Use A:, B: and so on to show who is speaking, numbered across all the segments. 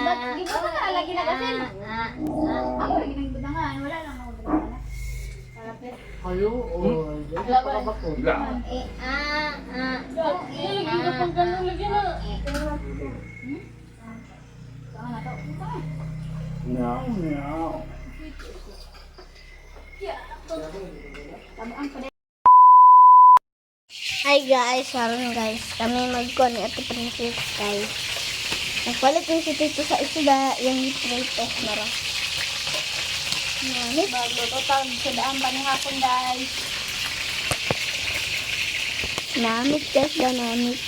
A: Gibutan na lagi na kasi.
B: Ako lagi nang butangan, wala lang ako butangan.
C: Kayo, o.
D: Wala.
A: E, A, A,
C: Lagi ka pang ganun, lagi na.
B: Butangan na to. Butangan.
D: Meow, meow.
B: Tamuan pa.
A: Hi guys, karon guys, kami magkuha ni Ate Princess guys. Nagpalit din si Tito sa isda, yung prito na ra. Namit.
B: Magluto taon sa daan pa ni hapon, guys.
A: Namit guys, da namit.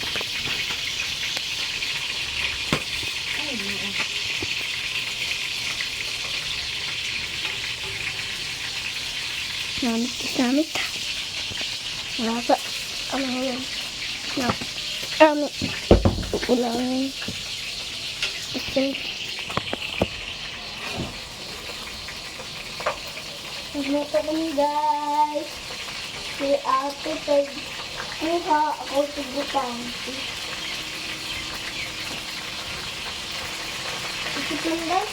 A: Namit guys, namit. Wala pa. Ano yun? Na. Namit. Ulangin. Okay. Nagluto kami guys. Si ate pag kuha ako sa butang. Isip lang guys.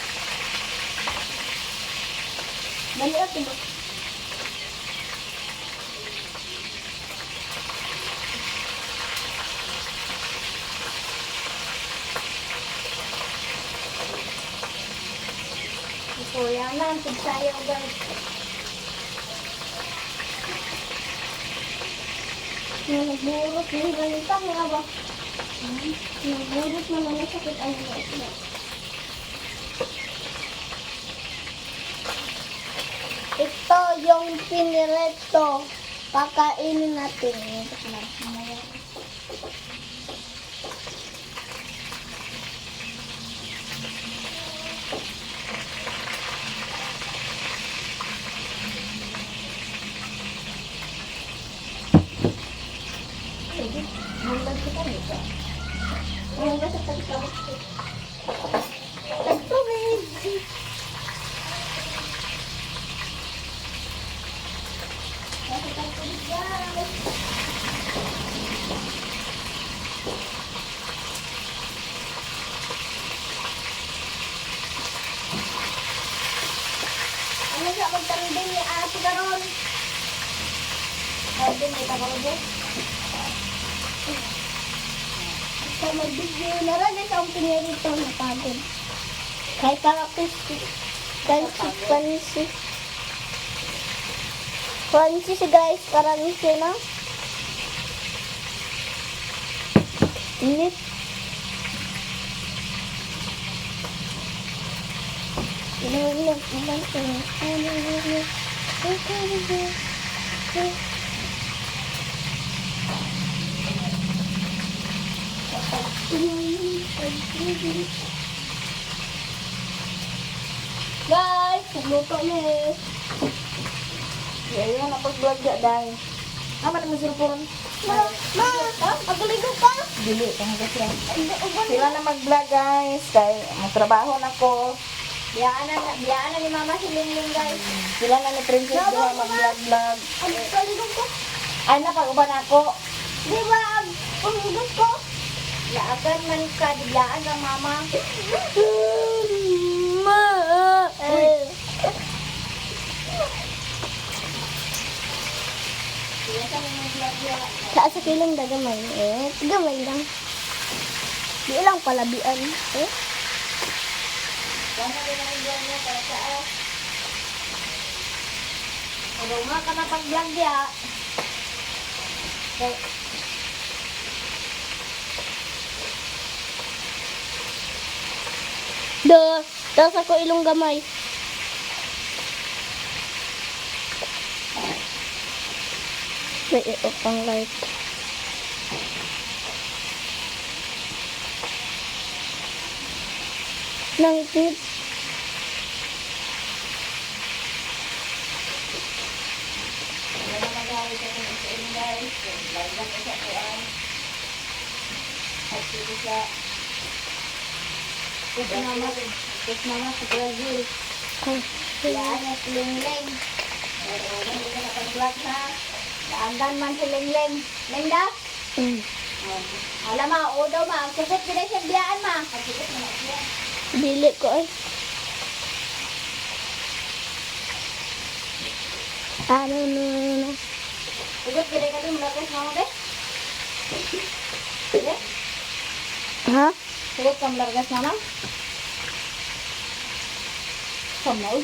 A: Dali ate ba?
B: Kuya na, tigsayaw, guys.
A: Nagburot yung ganito nga ba? Nagburot naman na sakit ang mga. Ito yung pinireto. Pakainin natin. Ang basta tagtawag. Tagtubig. Basta tagtubig, guys. Ano siya magtanding ni ate karon?
B: Pwede may tagalog.
A: Sa mag-video na rin ang pinirito na pagod. Kahit karakis, kansi, kansi. Kansi si guys, karansi na. Init. Ilan, ilan, ilan, ilan, ilan, ilan, ilan. Guys, nagluto na eh.
C: Ayun, ang pag-vlog ya, dahil. Ama naman cellphone.
A: Ma, ma, magaligo ka.
C: Dili, kung kasi.
A: Ay, uban.
C: Sila na mag-vlog, guys. Kay, magtrabaho na ko.
B: Biyaan na ni Mama si Lingling, guys.
C: Sila na ni Princess Duha mag-vlog-vlog.
A: Ay, magaligo ko.
C: Ay, napag-uban ako.
A: Di ba, panghugas ko?
B: Laagan man ka, biyaan ka, Mama.
A: Ma, eh. Taas sa kilong da gamay. Eh, gamay lang. Di lang palabian. Eh?
B: Ano nga ka na pag-vlog ya?
A: Do, taas ako ilong gamay. May i-off ang light. Nang tip.
C: Sila na mag-guys. Ako sa inyo, guys. Vlog lang ko sa kuan. At dito sa...
B: Mama, kiss Mama sa Brazil. Biyaan na si Lingling. Pero hindi ka na pag-vlog ha. Laagan man si Lingling. Linda? Alam ma, o daw ma. Ang kusot sila siya biyaan ma.
A: Dili ko eh. Ano, no, no, no.
B: Ugot gede ka dun, mulagas mama be. Sige.
A: Ha?
B: Hugot ka mulargas mama. Samaw.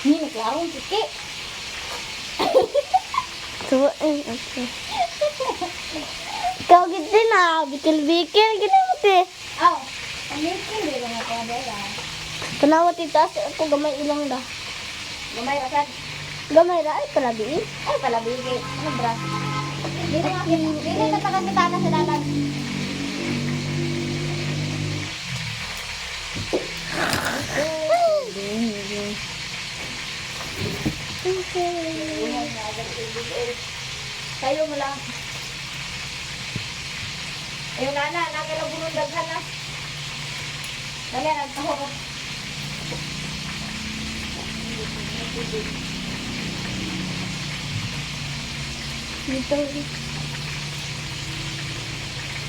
B: Ni naglarong kiki.
A: So, eh, okay. Ikaw gid na, bikil-bikil, gid mo te.
B: Aw, ang milky di ba nga ko ba?
A: Tanawa tita, sa ako gamay ilang da.
B: Gamay ra sad.
A: Gamay ra ay palabi.
B: Ay pala bigi. Ano bra? Dili nga dili na takan kita na sa dalan. Tayo mo lang. Ayun na na, nakalabunon daghan na. Dali nagtaho ko.
A: Dito.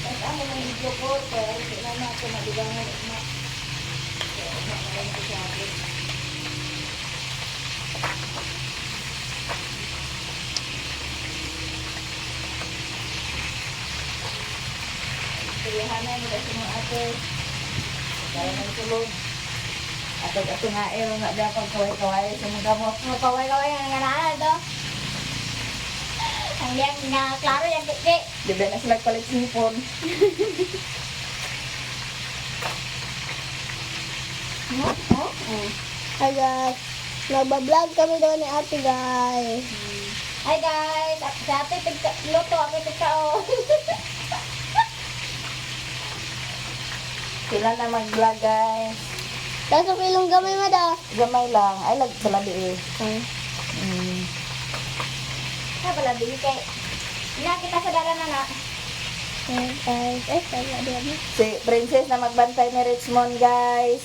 C: Tapos amo ng video call, kaya hindi na na ako maliwangan ugma. Kaya ugma na lang ko sa akin. Pilihanan mo dahil sa mga ate. Kaya ng tulog. Atog ato nga eh, nga dapat kaway-kaway sa mga gamot.
B: Magkaway-kaway nga nga na to. Ang yang nga klaro yang kiki.
C: Di ba na sila palit sipon?
A: Hi guys. Nagba-vlog kami daw ni ate guys.
B: Hi guys, sa ate tigka luto ako tigkao.
C: Sila na mag-vlog guys.
A: Tapos ako ilong gamay mo daw.
C: Gamay lang. Ay, lag sa labi eh.
B: Ay pala bigi kay. Ina kita sa dalan na na.
A: Hi guys. Eh, wala di ba?
C: Si Princess na magbantay ni Richmond guys.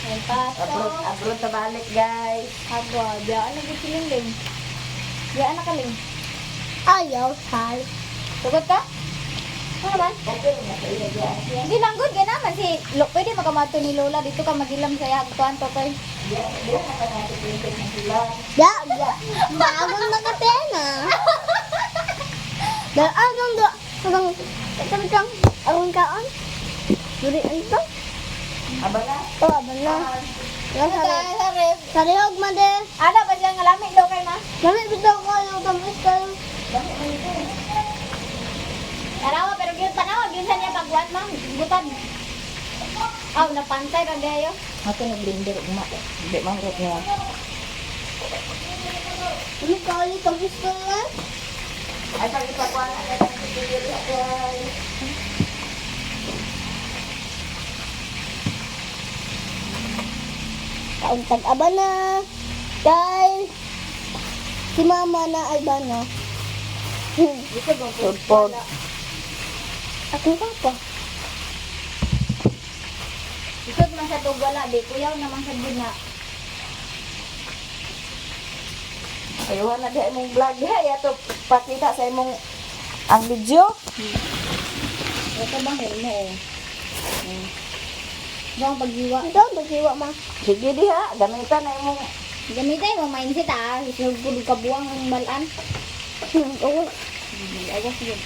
B: Ay paso.
C: Abroad, abroad na balik guys.
B: Aba, biyaan na gud siling ling. Biyaan na kaling.
A: Ayaw, sal.
B: Tugot ka? Ano naman?
C: Okay na sa iyo diyan.
B: Hindi lang good kay naman si lo, pwede makamato ni Lola dito ka magilam sa yagtuan totoy.
C: Diyan, diyan na ka natin Princess na sila.
A: Ya, ya. Bagong nakatena. Da, agong do. Agong, kami kang, agong kaon. Duri, ano to?
C: Aba na.
A: Oh, aban na.
B: Ano
A: Sari,
B: sa ref?
A: sarihog man de.
B: Ana ba siya nga lami daw kay ma?
A: Lami bitaw ko, yung tamis kayo.
B: Tarawa pero gyud tanawa gyud sa niya pagwan ma, gutan. Aw napantay ra gayo.
C: Ato na blender ugma. Hindi mangrot niya.
A: Ano kayo, tamis kayo eh.
C: Ay, pag-ipakuha na natin si Kuya guys.
A: Taong tag-aba na. Guys, si mama na ay ba na.
C: Sudpod.
A: Ako papa.
B: Isod man sa tug wala di kuyaw naman sa gyud na.
C: Ayuhan na diha imong vlog diha ato pakita sa imong ang video.
B: Ito bang helmo oh. Bang paghiwa.
A: Ito, maghiwa ma.
C: Sige diha, gamitan na imong
B: Gamitin mo mindset ah, isod pud kabuang ang balaan.
A: Oo.
B: Awas yun.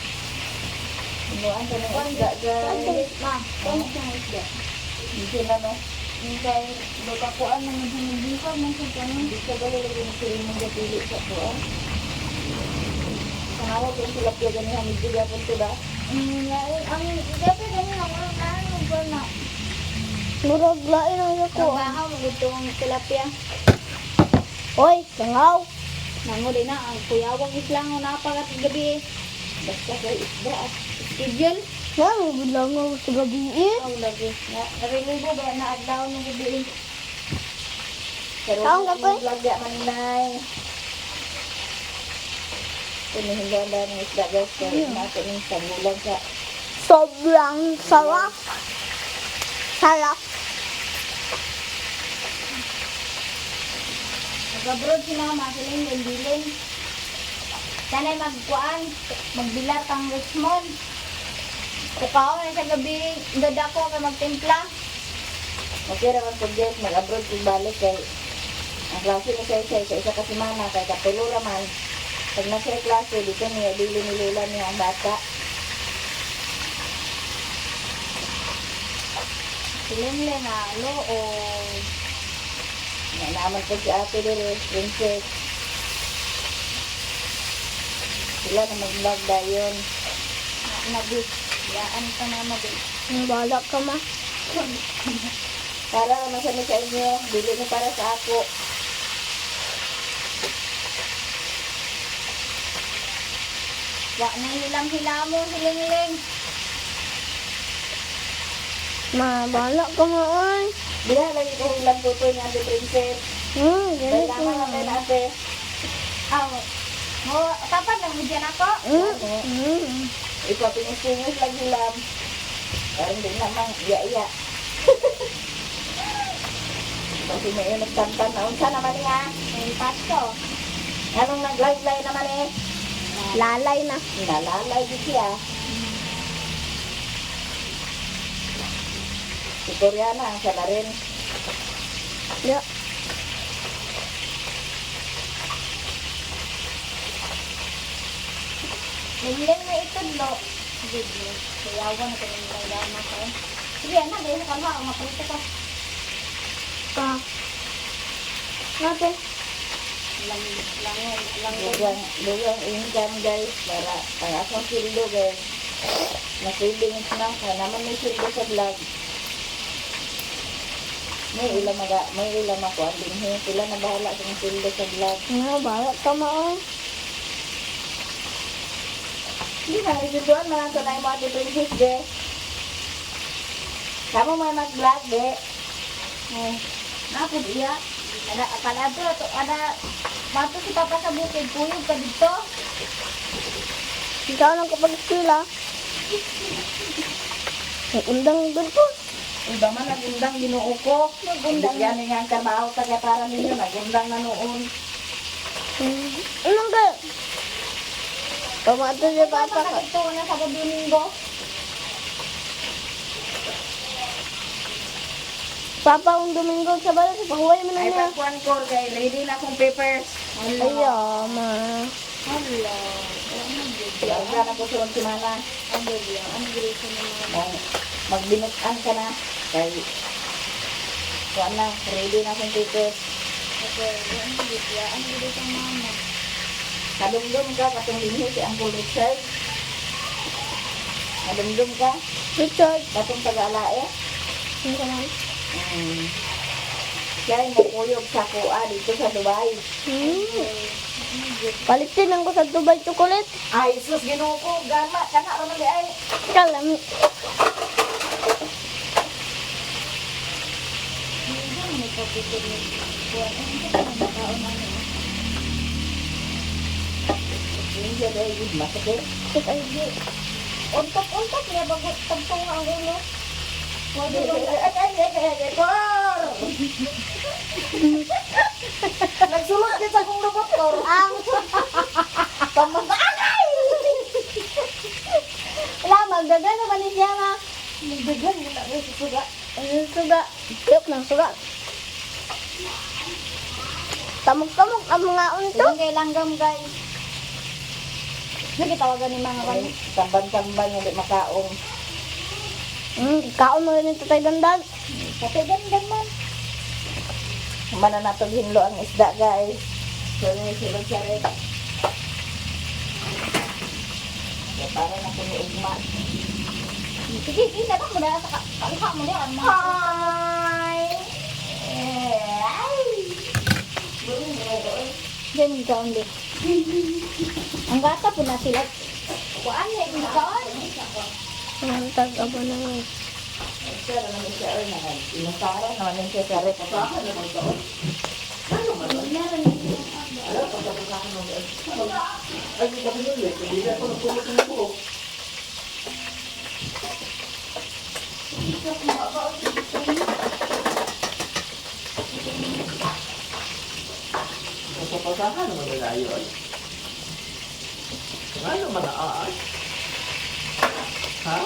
C: inuan ka ng isda guys.
B: Ma, kung sa isda.
C: Hindi na no.
B: Kay bakakuan naman sa mga man sa kanon.
C: Hindi ka ba lagi mo sa imong gapili sa kuan? Pangawa ko yung tilapia ganiha medyo gapon to ba?
B: Ang dapat gani ang ano ba na.
A: Murag lain ang ako.
B: Trabaho mo gud tong tilapia.
A: Oy, langaw.
B: Nango din na ang kuyawang islang na pagat gabi.
C: Basta kay isda ah.
B: Schedule.
A: Nga, may langaw sa gabi eh.
B: Ang lagi. Na narelibo ba na adlaw ng gabi.
C: Pero
A: Taong ka, koy?
C: vlog diha maninay. Pinihinggan ng isda guys kaya nato ning sagulan sa
A: Sobrang sarap. Sarap.
B: Nag-abroad si mama, sila yung bilin. Sana'y magkuan, magbilar kang Richmond. Kukaon na sa gabi, dada ko kay magtimpla.
C: Okay ra man pud guys, mag-abroad kung balik kay ang klase ni Saysay sa isa ka semana kay katulo ra man. Pag nasa klase dito niya dili ni Lola niya ang bata.
B: Silimle na loob.
C: Na naman po si ate diri, princess. Sila na mag-vlog dayon.
B: Nabi. Yaan ka na mabi.
A: Bahala ka ma.
C: Para naman sa sa inyo, dili ni para sa ako.
B: Wa na hilam-hilamo si Lingling.
A: Ma, bahala ka ma oy.
C: Bila lagi ko hilang tutoy ni ate princess.
A: Ganito.
C: Kailangan natin ate.
B: Aw. Mo, tapan lang mo dyan ako.
C: Ikaw pinisingis lang hilam. Parang di naman, iya-iya. Kasi may nagtantan na unsa naman niya.
B: May pasto.
C: Anong nag-live-live naman eh?
A: Lalay na.
C: Nalalay di siya. Si Koreana ang siya na rin.
A: Ya.
B: Lingling na itudlo. Sige, kuyawan na kami ng gana ko. Sige, anak, dahil sa kalma, maprito ka.
A: Pa. Natin.
B: Lang, lang, lang,
C: Lugang, lugang income guys. Para ang akong sildo guys. Na-savings na. Kaya naman may sildo sa vlog. May ilang maga, may ilang ako ang dinhi. Sila na bahala sa mga sildo sa vlog.
A: Ma, bahala ka ma oy.
C: Hindi na naisinduan man ang tunay mo ate princess de. Kamu may mag-vlog de.
B: Eh, napod iya. Ada, akala to, ada, mato si Papa sa bukid, puyog ka dito.
A: Ikaw lang kapag eskwela. Ang undang doon po.
C: Iba man nagundang Ginoo ko.
B: Nagundang.
C: Yan nga ang trabaho taga para ninyo nagundang na noon.
A: Anong ka? Pamato si
B: Papa
A: Papa
B: ka
A: ka.
B: dito na sa Domingo.
A: Papa, ang Domingo sa balas, pahuway mo na
C: Ay
A: niya.
C: pagkuan ko kay ready na akong papers.
A: Ayaw, ma.
B: Hala. Ano
C: Wala na ko sunod semana.
B: Ano yun? Ano grade ko naman?
C: Mag magbinutan ka na kay kuan na ready na akong papers.
B: Okay, ano grade ya? Ano grade ang mama?
C: Kadumdum ka katong dinhi si Uncle Richard. Kadumdum ka
A: Richard.
C: katong taga-alae.
A: Ano ka lang?
C: Siya ay mukuyog sa kuha dito sa Dubai.
A: Palitin ang ko sa Dubai chocolate.
C: Ay, sus, Ginoo ko, gama, kana raman di ay.
A: Kalam.
B: Hindi mo kapitid ni Kuan. Ano ka na nakaon ano?
C: Hindi siya dahil yun, masakit.
B: Ay, di. Untok-untok niya bago tagtong ang ulo.
C: Ay, ay, ay, ay, ay, ay, kor! Nagsulod din sa akong robot, kor.
B: Ang
C: Pamag-anay!
B: wala magdagan naman ni siya ma. Magdagan mo na sa suga.
A: Ang suga. Tuyok ng suga. Tamok-tamok ang mga unto.
B: Sige kay langgam guys. Nagitawagan ni mga kami.
C: Tamban-tamban, hindi makaong.
A: Kaon mo rin ito tayo dandan.
B: Patay dandan man.
C: Humana na itong hinlo ang isda, guys. So, yung sulod siya rin. Kaya para na ko ni Ugma.
B: Sige, sige, na mo na sa kalha mo na ang mga.
C: Hi! Ay!
B: Diyan kaon din. Ang gata po na sila. Kuan na yung kaon.
A: Ang tag-abo na nga.
C: Siya naman siya, ay, naman. Inusara naman siya sa rep.
D: Mapapasahan naman nila yun. Ano man na ay? Ha?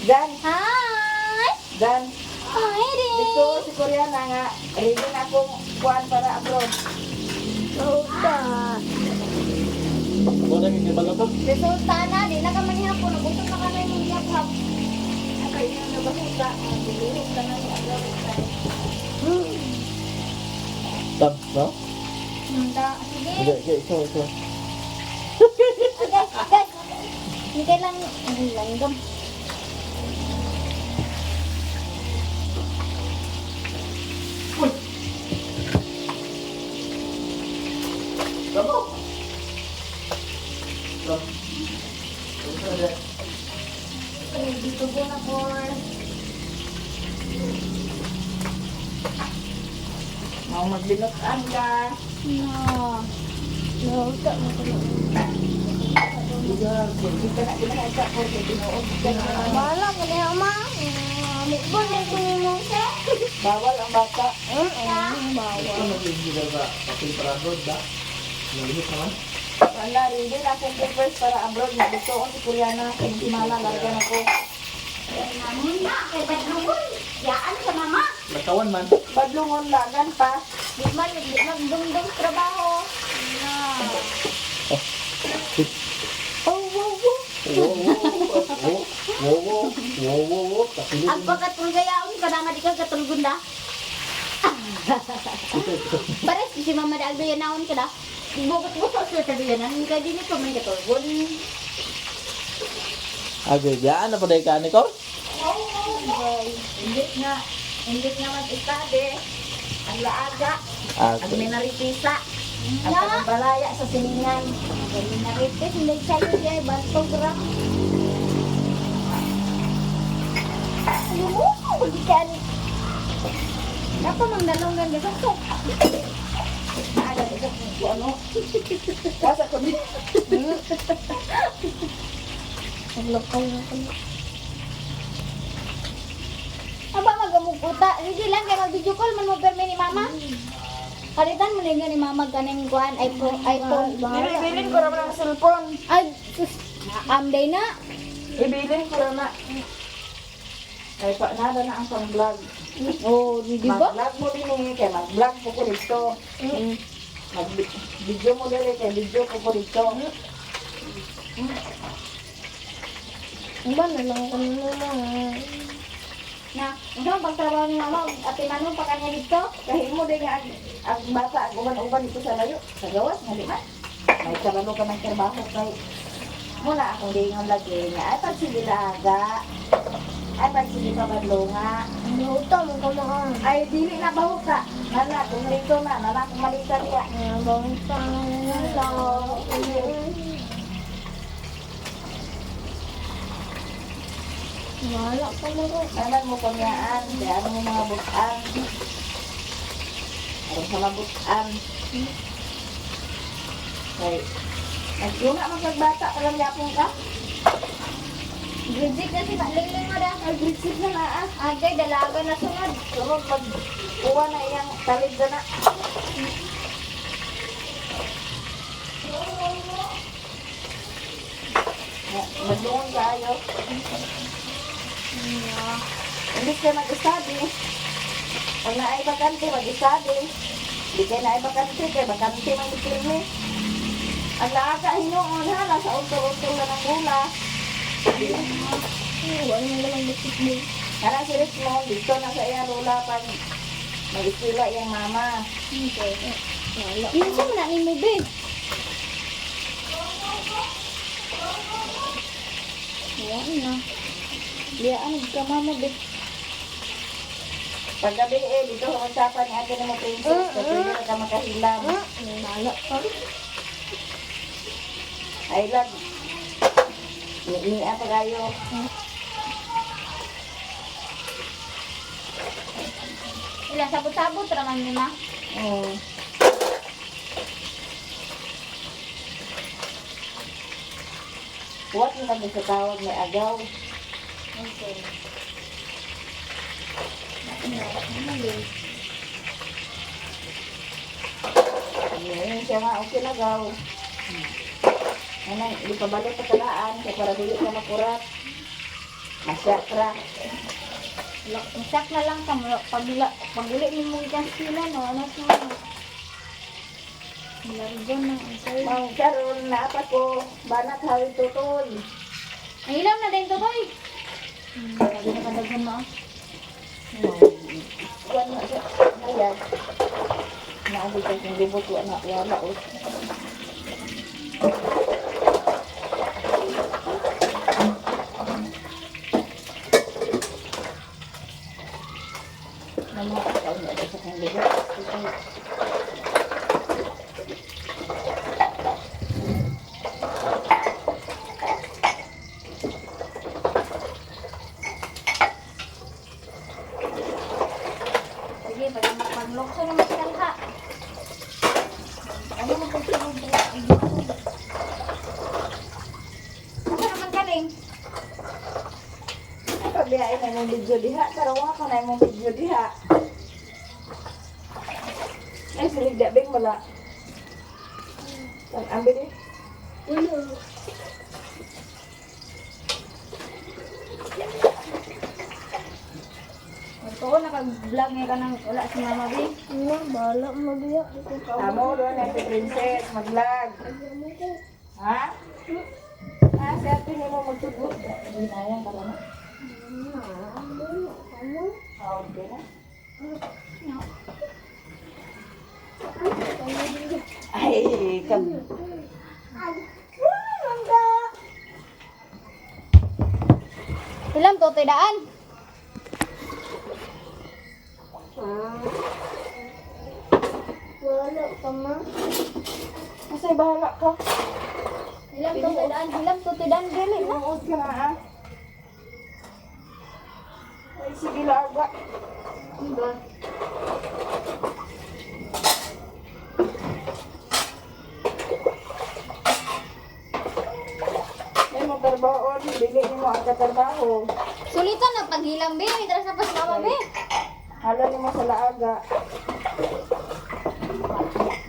C: Dan,
B: Hi!
C: Dan.
B: Hi, Rin!
C: Dito si Koreana nga, ready na akong kuan para abroad.
A: Mauta.
D: Wala yung balabag.
B: Resulta na, di na ka manihapon. Nagutom na kami ng hiyap-hap.
C: Ay, yung nabahuta. Bilihok ka na ni abroad.
D: Tab, no?
B: Munda. Sige.
D: Hindi, okay, ikaw, ikaw.
B: Ah, guys, guys. Hindi kailang... Ay, langgam.
D: Tabo! Tab.
B: Ay, dito ko na for...
C: Mau magbinutan ka.
B: No.
A: Mauta mo ko na.
C: Hindi ka na ginahita ko. Tinuod ka na.
A: Bahala ko na yung ma. Ba na ko ni mo siya?
C: Bawal ang bata.
A: Bawal.
D: Ito mag-engineer ba? Kapil para abroad ba? Nalihok naman.
C: Wala, ready na akong papers para abroad. Nagdito ko si Koreana. Kung mama, larga na ko.
B: Muna, kay Badlungon. Yaan sa mama.
D: Lakawan man.
C: Badlungon lagan pa.
B: Di man, di magdumdum trabaho. No.
C: Oh, wow, wow.
D: Wow, wow, wow, wow, wow, wow, wow. Kapilin.
B: Ang pagkatulgayaon ka na nga di ka katulgon na. Pares si mama da agdoyan naon ka na. Bugot-bugot sila sa duyanan kay di ni pa man katulgon.
D: Agay, dyan na pa dahil ka ni Kor?
C: Hindi nga. Hindi nga mag-istade. Ang laaga. Ang
D: Agay.
C: minaritisa. Ang panambalaya sa siningan.
B: Narites hindi sayo di ay bantog ra. Lumuso di ka ni. Napa mang dalonggan di sa
C: Aga, ito kung ano. Kasa ko din.
A: Naglakaw na ko.
B: Aba magamukuta. Sige lang kay mag-video call man mo permi ni mama. Palitan mo ninyo ni mama ganing kuan iPhone iPhone.
C: Ibilin ko raman ang cellphone.
B: Ay sus, amday na.
C: Ibilin ko na. Kaya pa, nada na ang pang-vlog.
B: Oh, di ba?
C: Mag-vlog mo din eh, kaya mag-vlog po ko rito. Mag-video mo dali, kaya video ko ko rito.
A: Ba na lang ko na.
B: Na, ano ang pagtrabaho ni mama? Ate Manu pa kanya dito.
C: Kahit mo din nga ang bata, ang uban-uban dito sa layo, sa gawas, nga di ba? May kabalo ka ng trabaho kay muna akong dingon lagi nga, ay pag sige laaga, ay pag sige pabadlo nga,
A: Mauta mo ko na.
C: ay dili na bahuka, nana kung rito na, nana kung malita niya.
A: Mauta na lang. Wala ka na ko.
C: Naman mo pamyaan, kaya ano mo mga butaan. Aron sa mga butaan. Kay, nagduna man kag bata, alam niya akong ka.
B: Grade 6 na si Lingling mo da.
C: Ay, grade 6 na na ah.
B: Agay, dalaga na sunod.
C: Sunod, pag kuha na iyang talid na na. Maglungon kayo. Hindi ka mag-study. Pag naay bakante, mag-study. Hindi kayo naay bakante, kay bakante man ni. Ang laaka hinuon ha, nasa utol-utol na ng gula.
A: Wala na lang basketball.
C: Kana si Richmond, dito na sa iya lula pag mag-eskwela iyang mama.
A: Wala.
B: Minsan mo na ni mo, babe.
C: Wala na. Liyaan ka mama, be. Paggabi eh, dito sa magsapan ni ate ni mo princess, kasi hindi na ka makahilam.
A: Wala ka.
C: Ay lag. Ni pa kayo.
B: Ilang sabot-sabot raman ni ma.
C: Huwag mo kami sa tawag may agaw.
B: Okay.
C: Yun, siya nga, okay na gaw. Ano, di pa balik pa talaan, kaya para dili ka makurat. Masyakra.
B: Masak na lang ka. Pag uli ni mo ikan sila, no? Ano siya? Largo na. Ang sayo.
C: Mang karon na pa ko banat hawid tutoy.
B: Ang ilam na din to, boy. Lagi na kadaghan mo, ah.
C: Kuan na siya. Ayan. Naabot ka kung libot wa na wala o. Nama ka na sa kong libot.
B: Sige, pag paglokso naman siya ha. Ano mo pagsunod? Ano naman galing?
C: Pabiyain na imong video diha, tarawa ka na imong video diha. Ay, silig da bing wala. Ang ambi di.
A: Ulo.
B: Ito, naka-vlog ngayon ka nang wala si Mama B.
A: Ano, bahala mo diya.
C: Tamo doon na si princess, maglag. Ha? Ah, si ate ni mo magtugo. Ginayang ka lang. Ah, okay na. Ay, kam.
B: Ilam to, daan.
A: Wala ka ma.
C: Kasi bahala ka.
B: Ilam to, daan. Ilam to, daan. Dili na.
C: Tinuod ka na ah. Ay, sige laga.
B: Diba?
C: May mo trabaho, dili mo ang katrabaho.
B: Sulitan na paghilam, be. May tara sa pas Mama B.
C: Hala nimo sa laaga.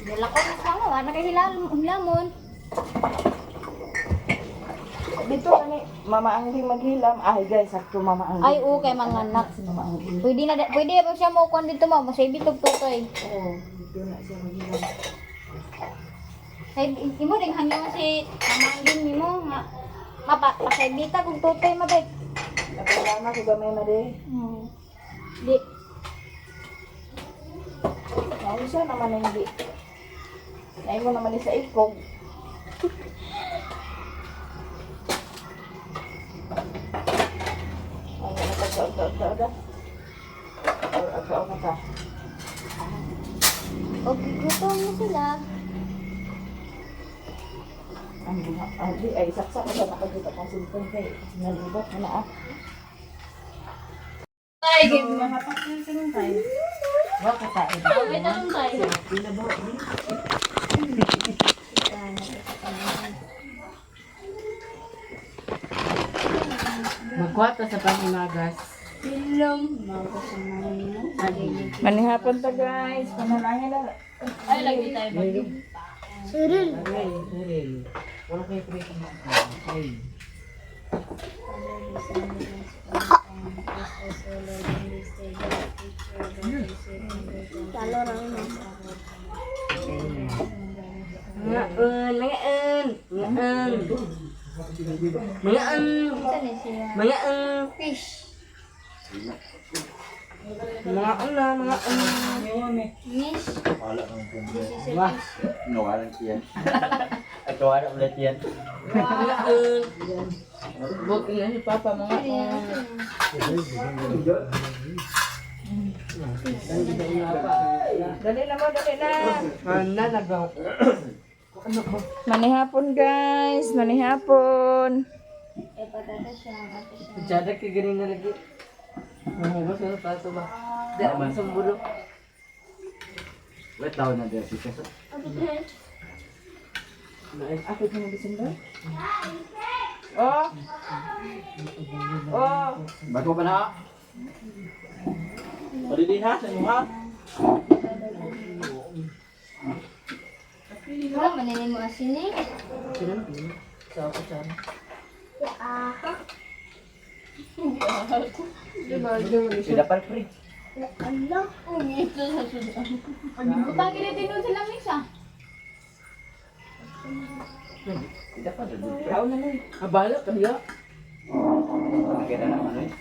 B: Dala ko na sa mama. Wala kay hilamon.
C: Dito ani Mama Anggi maghilam. Ay guys, sakto Mama Anggi.
B: Ay, okay, mga anak.
C: Si Mama Anggi.
B: Pwede na, pwede ba siya mo kuan dito mo? Masay bitog tutoy.
C: Oo, dito na siya maghilam.
B: Kay imo ding hangyo si mamangin nimo nga mapa pasaybita kung tutoy mabay.
C: Napalama ko gamay na di.
B: Di
C: Nausa naman hindi. Naimo naman ni sa ikog. Ay, ano pa sa sa sa Or sa ka.
B: Okay, gutom na sila.
C: Ang mga ay, ay saksak ko sa nakagita kong cellphone kay nalubot na na ah.
B: Ay,
C: Wa ka tayo.
B: may tanong tayo.
E: Magkwata sa pangimagas.
C: Manihapon ta guys, panalangin na.
B: Ay, lagi tayo mag
A: Cyril.
E: Ay, sorry. Wala kayo pre. Ay.
A: Talo lang na.
E: Ngaon, ngaon, ngaon. Ngaon,
B: Saan eh siya?
E: ngaon.
B: Fish.
E: Ngaon na, ngaon.
B: Mish.
D: Wala kang
B: This is a
E: Wah.
B: fish.
D: Nawalan siya. At wala ulit yan.
E: Ngaon. Buti na si Papa, mga
C: Dali na mo, dali na.
E: Ano nagaw?
C: Manihapon guys, manihapon.
B: Eh, patatas siya. Ate siya.
E: Jada kay ganing na lagi. Mahugas na plato ba? Di ako sa bulo.
D: Wait, tao na din si Kaso.
C: Ako ka na December? Oh. Oh.
D: Bago pa na. Pwede ha, sa mo ha.
B: Wala, maninin mo asin eh.
E: Sino? Sa ako sana.
A: Ah.
D: Sila pal pre.
A: Ala.
B: Ungito sa sudan. Butang gini din sa lamisa.
D: Sila pa dud pre.
E: Tao na lang. Abala kaya.
D: Kita na ano eh.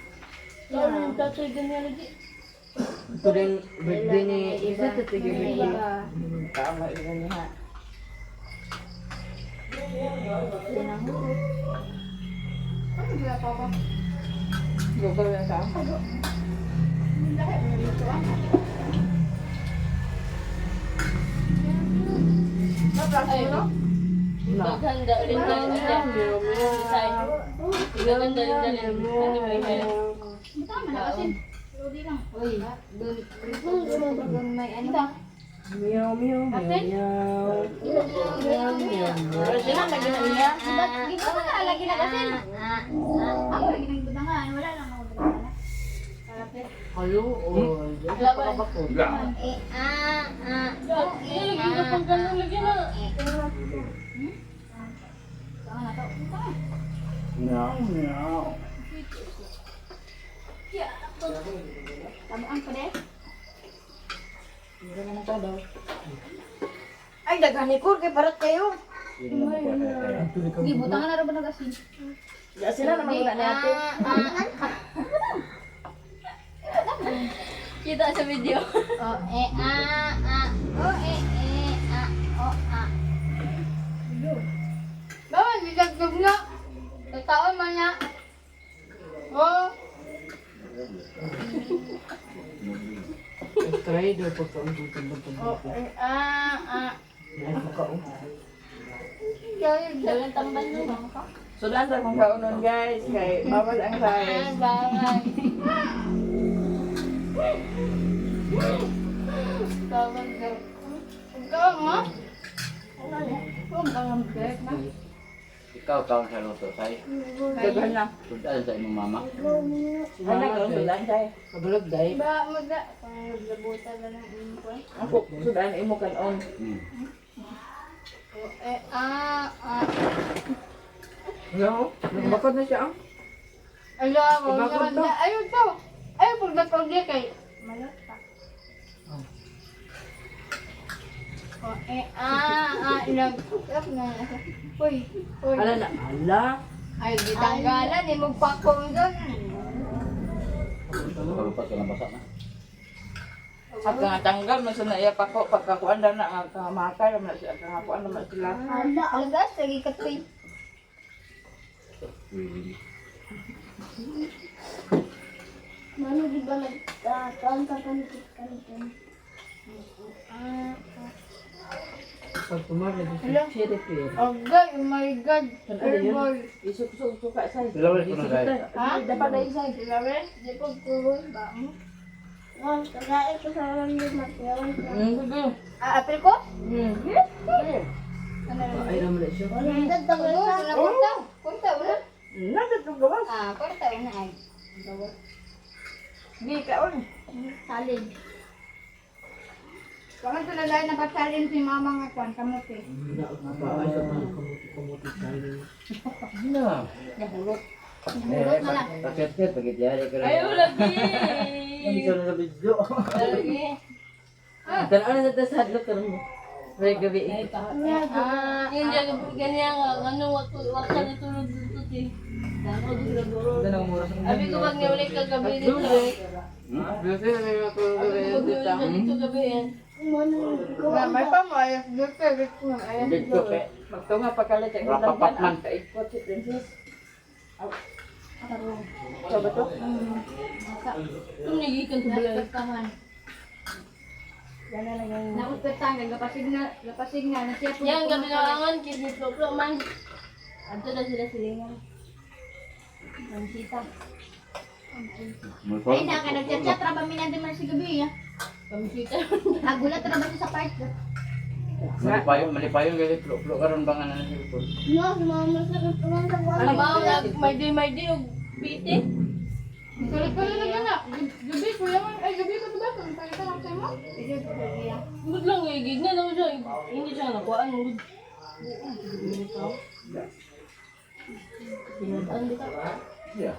B: Lalo yung tatay ganyan lagi.
E: Ito rin birthday ni Isa ito yung birthday.
C: Tama yun niya. Google na sa
B: Ay, Ganda rin dali Ganda rin dali. Ano ba yun? Tama na kasi. Uy, doon may ano.
E: Meow meow meow meow. Meow meow meow.
B: Pero sila may ginawa. Dito ba na lagi na kasi? Ako lagi nang butangan, wala lang ako butangan.
E: Hello. Oh.
B: Laban.
D: Ga.
B: Eh, ah, ah. Eh, lagi ka pang ganun lagi na.
D: Meow meow.
B: Tamaan pa din.
C: Ay, daghan ni Kur, kay parat kayo.
B: Hindi, butangan na rin ba nag-asin?
C: Ya, sila naman wala natin.
B: Kita sa video. O, e, a, a. O, e, e, a, o, a. Bawa, nilagdag na. Totoo man na. O.
E: Try daw pagkaon tutubog.
B: O, e, a, a.
E: Ay pagkaon.
B: Dalang tambal no.
C: Sudan sa kong kaunon guys, kay bawal ang rice.
B: Bawal. Bawal daw. Ikaw mo? Huwag kang ambek na.
D: Ikaw kaon sa luto say.
C: Daghan na.
D: Sudan sa imong mama.
C: Anak ko sudan say.
E: Kabalog day.
B: Ba, magda. Panglabutan na ng imo.
C: Ako sudan imo kanon.
B: O, e, a, a.
E: No, nagbakod na siya. Ah.
B: Ala,
E: Iba
B: wala
E: ko
B: na.
E: to.
B: Ayun to. Ayun, pag nagpagli kay. Malot pa. O, e, a, a, ilag. na. Uy, uy.
E: Ala na, ala.
B: Ay, gitanggalan eh, magpakong doon.
D: Palupas ka na basa na.
C: At nga tanggal man sa naiya pa ko pagkakuan na na nga kamakay man siya kakuan na man sila.
A: Ala.
B: Alagas, lagi ka to eh.
D: Really.
A: Mano, di ba nagkakaon ka panikit ka nito?
E: Pag tumar lagi siya. Sheriff eh.
B: Oh God, oh my God. Herbal.
C: Isuk-suk ka say.
D: Dalawa ko na say.
B: Ha?
C: Dapat dai say.
B: Sila rin? Di ko kuwan ba mo?
A: Oh, kagain ko sa lang yung matyawan ko.
C: Sige.
B: Ah, apel ko?
C: Sige.
B: Ano rin?
E: Ay naman na siya.
A: Nagtagal
B: Oo,
A: ka.
B: wala kwarta. Kwarta, wala.
C: Nasa gawas.
B: Ah, kwarta, una ay.
C: Di kaon.
B: Challenge. Bakit ko na dahil napachallenge si mama nga kwan, kamuti.
E: Ay sa mga kamuti-kamuti tayo.
D: Na.
B: Nahulot.
D: Eh, paket pagit yari ka lang.
B: Ayaw lagi!
D: Hindi ka na sa video.
B: Lagi.
E: Tanaw na sa hadlok karon mo. May gabi eh.
B: Ah, yung ganyan nga, ano, wak ka natulog dito, ti. Abi ko pag niwalik ka gabi dito.
E: Kasi may matulog
B: Abi ko pag niwalik ka dito gabi yan.
A: Mano, gawa
B: May pa mo, ayos dito, dito, ayos
D: Dito pe.
C: Magtunga pa kala sa
D: Rapapat man.
C: Kaikot si princess. Ito ba to?
B: Kung nagikan sa balay. Nautatan, gapasig na, gapasig na, na siya po. Yan, gabi na angan, kidney ploplo man. Adto na sila silingan. Pansita. Ay, naka nagchat-chat, ra ba minandi man si gabi, ah. Pansita. Nagulat ra ba siya sa part?
D: Malipayon, malipayon kasi plo-plo karon bang ano na cellphone.
A: No, mama sa katulong sa buwan.
B: Abaw na, may day, og piti. Kulit-kulit na gana. Gabi, kuya man. Ay, gabi ko diba? Kung pagkita lang sa'yo mo. Good lang, eh. Gignan ako siya. Hindi siya nakuhaan. Good.
D: Yeah.